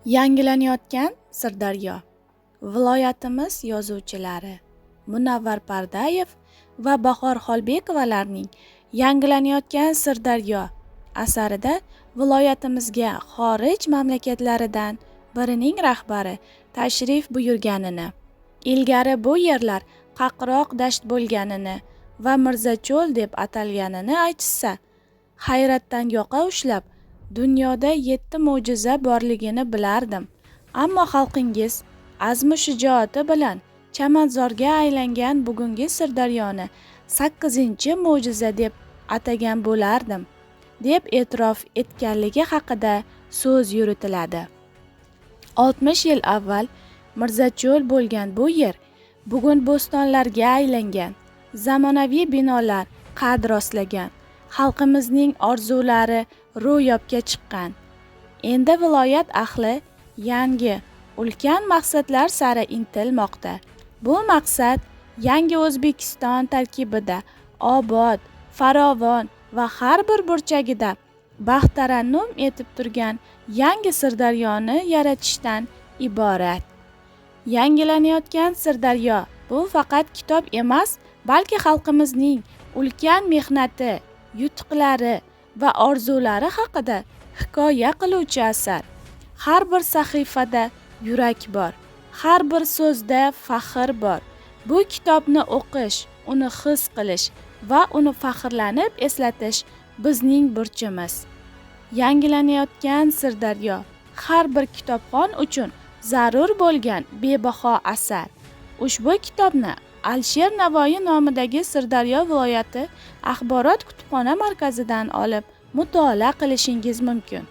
Yangilanayotgan Sirdaryo. Viloyatimiz yozuvchilari Munavvar Pardayev va Bahor Xolbekovalarning Yangilanayotgan Sirdaryo asarida viloyatimizga xorij mamlakatlaridan birining rahbari tashrif buyurganini, ilgari bu yerlar qaqroq dasht bo'lganini va Mirzacho'l deb atalganini aytishsa, hayratdan yoqa ushlab, dunyoda 7 mo'jiza borligini bilardim, ammo xalqingiz azmu shijoati bilan chamanzorga aylangan bugungi Sirdaryoni 8-mo'jiza deb atagan bo'lardim, deb e'tirof etganligi haqida so'z yuritiladi. 60 yil avval Mirzacho'l bo'lgan bu yer bugun bo'stonlarga aylangan, zamonaviy binolar qad rostlagan, xalqimizning orzulari ro'yobga chiqqan. Endi viloyat ahli yangi, ulkan maqsadlar sari intilmoqda. Bu maqsad yangi O'zbekiston tarkibida obod, farovon va har bir burchagida baxt tarannum etib turgan yangi Sirdaryoni yaratishdan iborat. Yangilanayotgan Sirdaryo bu faqat kitob emas, balki xalqimizning ulkan mehnati, yutuqlari va orzulari haqida hikoya qiluvchi asar. Har bir sahifada yurak bor, har bir so'zda faxr bor. Bu kitobni o'qish, uni his qilish va uni faxrlanib eslatish bizning burchimiz. Yangilanayotgan Sirdaryo har bir kitobxon uchun zarur bo'lgan bebaho asar. Ushbu kitobni Alisher Navoiy nomidagi Sirdaryo viloyati axborot kutubxona markazidan olib mutolaa qilishingiz mumkin.